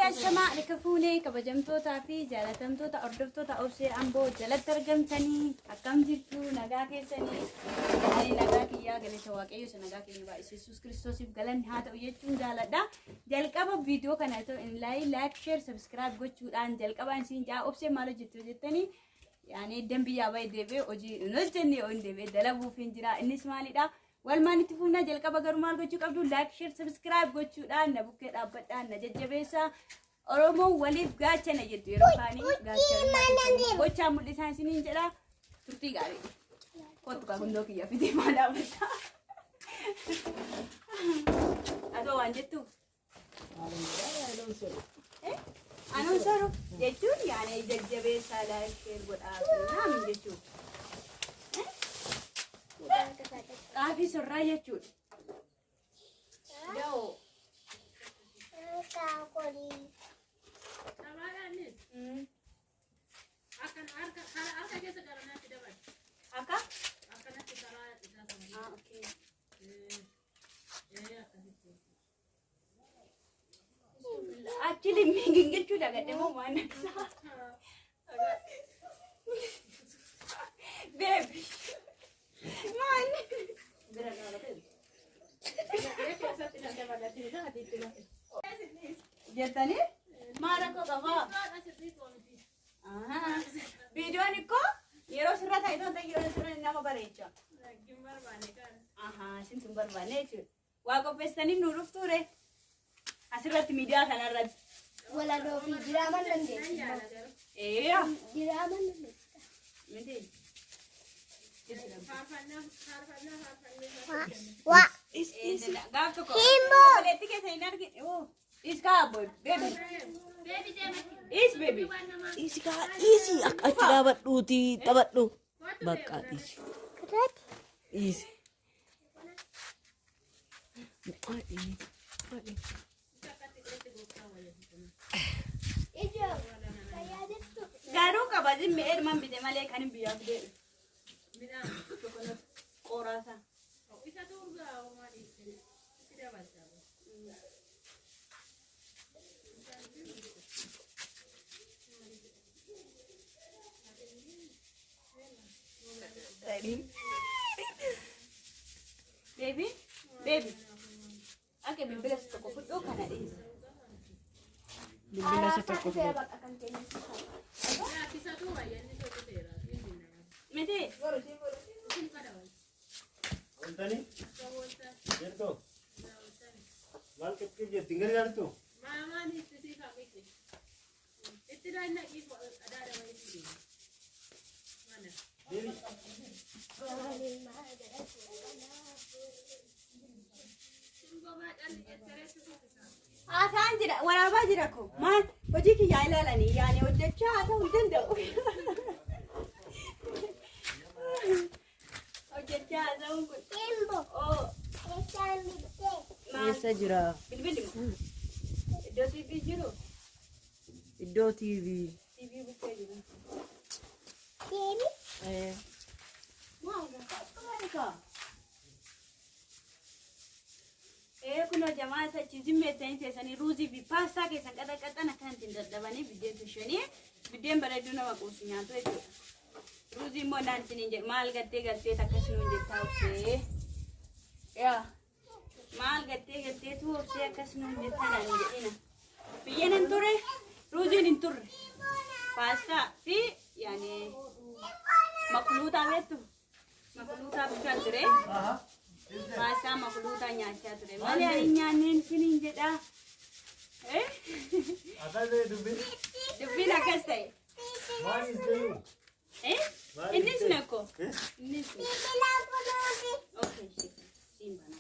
Ashamaa harka fuunee kabajamtootaa fi jaalatamtoota hordoftoota Obsee Amboo jalatti argamtanii akkam jirtu nagaa keessanii ani nagaa kiyyaa galata Waaqayyo isa nagaa keenya baay'ise Yesuus Kiristoosiif galanni haa ta'u jechuun jaaladha. Jalqaba viidiyoo kana itoo hin laayin like share subscribe gochuudhaan jalqabaan isin jaa Obsee maal hojjettu jettanii yaani iddan biyyaa bahe deebi'ee hojii hin hojjenne yoo hin deebi'ee dalaguuf hin jira innis maalidha? Walmaan itti fufnaa jalqaba garuu maal gochuu qabdu like share subscribe gochuudhaan na bukkee dhaabbadhaan na jajjabeessaa. Oromoon waliif gaachana jettu yeroo kaanii gaachana gochaa mul'isaa isiniin jedha turtii gaarii. Kottu kaa gundoo kiyya fidee maal dhaabbata. Atoo waan jettu. Anuun soru jechuun yaani jajjabeessaa like share godhaa naamin jechuudha. Xaafii sorraa jechuudha. Da'oo. Akka? Ah, okay. Actually, gingilchuu dagadhe moo waan akkasaa. Baby. Maal? Jettanii maal rakkoo qabaa? Viidiyoon ikkoo yeroo sirra ta'e toon ta'e yeroo sirra nama bareecha. Ahaa, isin sun barbaanne jechuudha. Waa qopheessitanii nu dhuftuu ree? Asirratti miidiyaa kanarratti. Walaloo fi diraamaan dandeessi. Ee, Diraamaan dandeessi. miti. Waa. Gaaf tokko. Himbo. Obboleettii keessa hin argine. Oh, Is kaa boy, baby. Is baby. Dhiisi kaa dhiisi akka achi dhaabadhuuti taphadhu. Bakka dhiisi. Dhiisi. Ijoo. Fayyaa jirtu. Garuu qaba zimmi eerman bite malee kan hin biyyaa fidee. Qoraasaa. Baby, baby. Akka bilbila si tokko fudhuu kana dhiisi. Bilbila isa tokko fudhatu. Bakka kan keenya. Miti. Oltanii? Jirtu? Maal qixxii jetti hin gargaartu? Deebi. Haasaan jira, waraabaa jira ko. Maal hojii kiyyaa ilaalanii yaani hojjechaa haasa'uu hin danda'u. Hojjechaa haasa'uun kun. Himbo. Oo, Eessaan bittee? maal? Eessa jira? Bilbilli moo? Iddoo TV jiru? Iddoo TV. TV bukkee jiru. Deemi. Maal gaa? Ee kunoo jamaa isa achi zimmeessanii teessanii ruuzii fi paastaa keessan qaxaqaxan akkan ittiin dadhabanii biddeen tushanii biddeen bareedduu nama quubsu nyaatu jechuudha. Ruuzii immoo naan isiniin jedhu maal gattee galtee takkas nuun jettaa obsee. Yaa maal gattee galteetu obsee akkas nuun jettaa naan hin jedhina. Biyyeen hin turre ruuziin hin turre. Paastaa fi yaani makluutaa beektu makluutaa bichaan ture. Paastaa makluutaa nyaachaa ture. Malee ani hin nyaanneen isiniin jedhaa. Eh? Akkas ta'e dubbiin. Dubbiin akkas ta'e. Maal is ta'u? Eh? Innis nakko. Innis. Bilbila kunuuti. Okay, siin bana.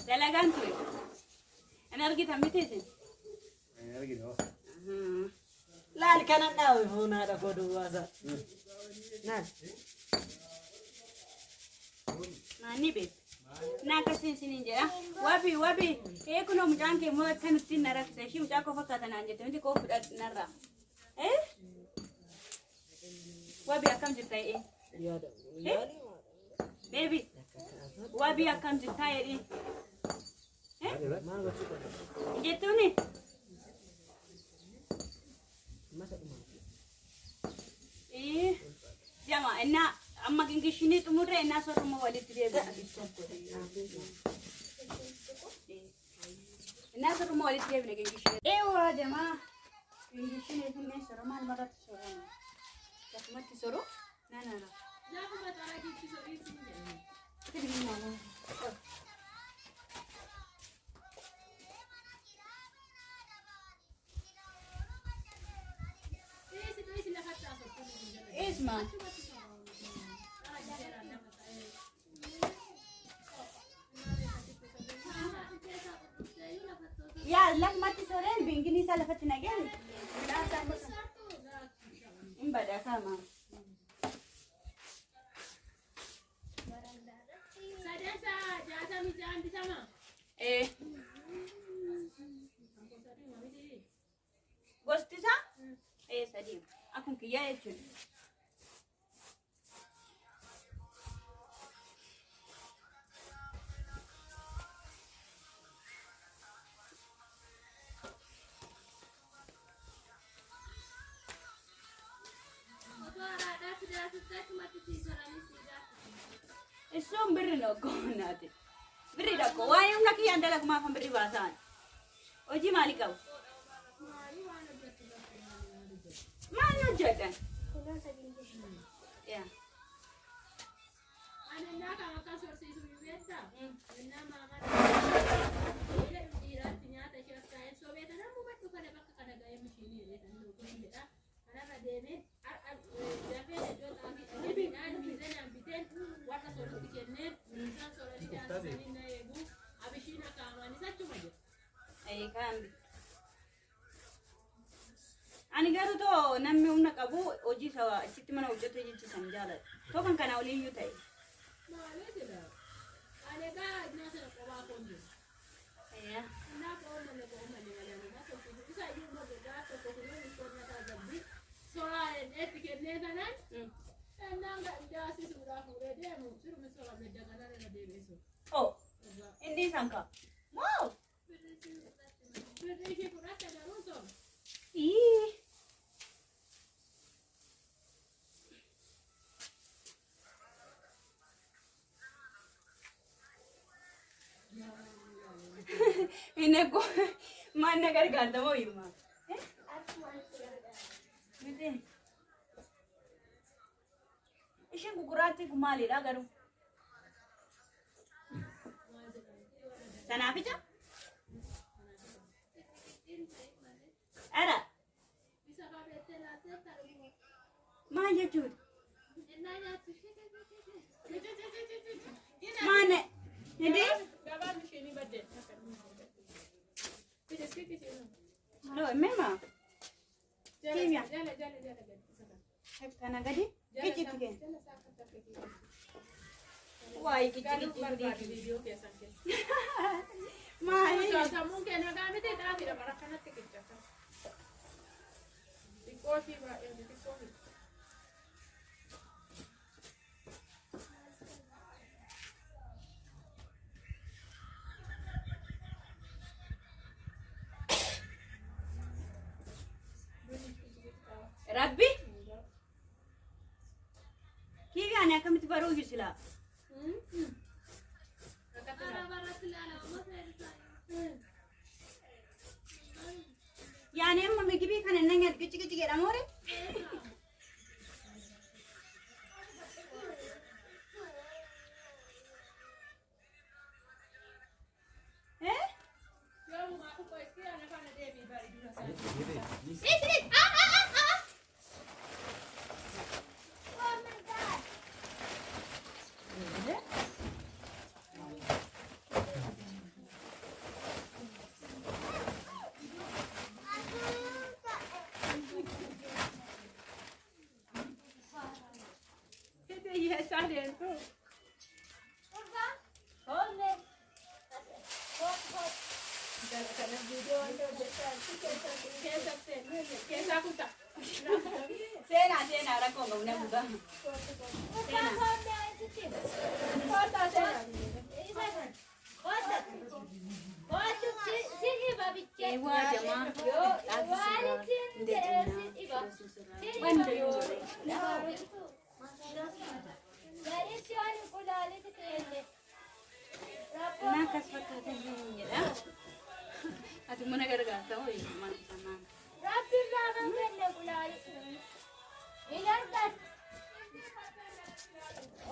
Dalagaan ture. Hin argitan miti isin? Argina. Ahaa. Laal kanan dhaabe fuun haadha koo duwwaasaa. Naal. Naanni beek. Na akkasiin isiniin jedha. Wabi wabi. Ee kunoo mucaan kee immoo akkanatti na rakkisa. Ishii mucaa koo fakkaata naan jette miti koo fudhadhu narraa. Eh? Wabi akkam jirta ee? Yaada. Baby. Wabi akkam jirta jedhi. Maal gochuu qabda? Jettuuni? Jama innaa amma gingishinii xumurre innaa sooruma walitti deebina. Innaa sooruma walitti deebina gingishinii. Eewwa jamaa gingishinii finnee soorama almarratti soorama. Lafumatti soru? Na na na. Isma. Yaa lafumatti sooreen binginii isaa lafatti nageen. Hin badhaafama. Ee. Gosti isaa? Ee sadii. Akkuma kiyyaa jechuudha. Isuun birri ነው እኮ እናቴ birri dhaqo waa'ee humna kiyyaan dalagumaaf kan birri baasaan hojii maalii qabu maal hojjetan yaa kan ani garuu too namni humna qabu hojii isa achitti mana hojjetu jechisan jaaladha too kan kana oliiyyuu ta'e yaa oh inni isaan ka wow ii inni ko maal na gargaarta moo himaa miti isheen guguraatti kun maalidha garuu sanaaficha ara maal jechuudha maal hindii no mema kimya kana gadi kichitti kenna waay kichi kichi maali Sammuun kee nagaa miti xaafiidha bara kanatti qiccacha. Xiqqoo fi baay'ee xiqqoo fi. Rabbi kiiga ani akkamitti baruu silaa yaani amma migibii kana inni nyaatu qici qici jedhama hore eh Oh my God. Keessaa kutaa. Seenaa seenaa rakkoo qabu na bugaa. Eewwaa jamaa. fakkaatan jedha. Ati mana gargaarta hoo maal sanaan. Rabbi irraa kan kenne gulaali. Hin argatu.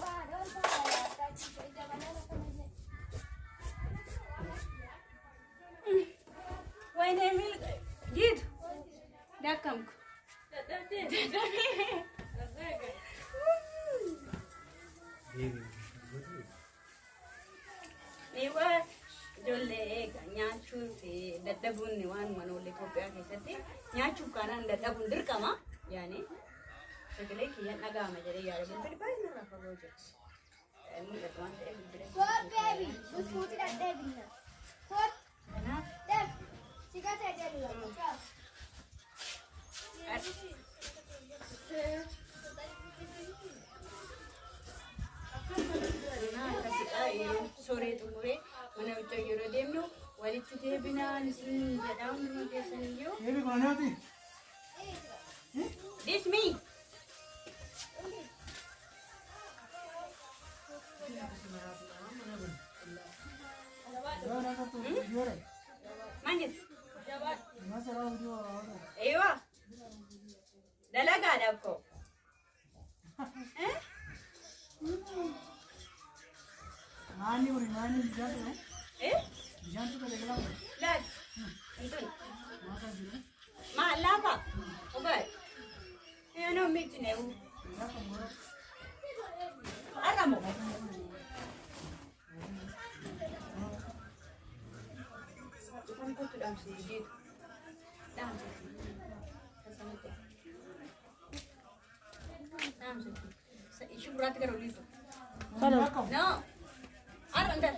Waa dhooltaa jabanaa kana jedhe. Wayne mil jiitu daakkamku. Deebi. Eewwa ijoollee eega nyaachuun fi dadhabuun waan mana Itoophiyaa keessatti nyaachuuf kanaan dadhabuun dirqama yaani sagalee kiyyaan dhaga'ama jedhee yaada bilbili baay'ee narraa fagoo jira. Mul'atu waan ta'eef bilbila. Koot beebi. Buskuutii dhadhee binna. Koot Kanaaf dheeb. Sigatee jedhu. Akkasidha yeroo soree xumuree mana huccaa yeroo deemnu walitti deebinaan isin jedha hunduma keessan iyyuu. Deebi kun anaati. This me. Maal jettu? Eewa. Dalagaadha akkoo. Eh? Maani kuni maani bishaan ture? Eh? Bishaan ture galaa ture. Laal. Intun. Maal laafa? Ogaa. Anoo miti neewu. Arramo. Dhufan kootu dhaamsi jiitu. Dhaamsi. Kasanatti. Dhaamsi. Ishii gurraatti gara oliitu. Kana No. Arra intal.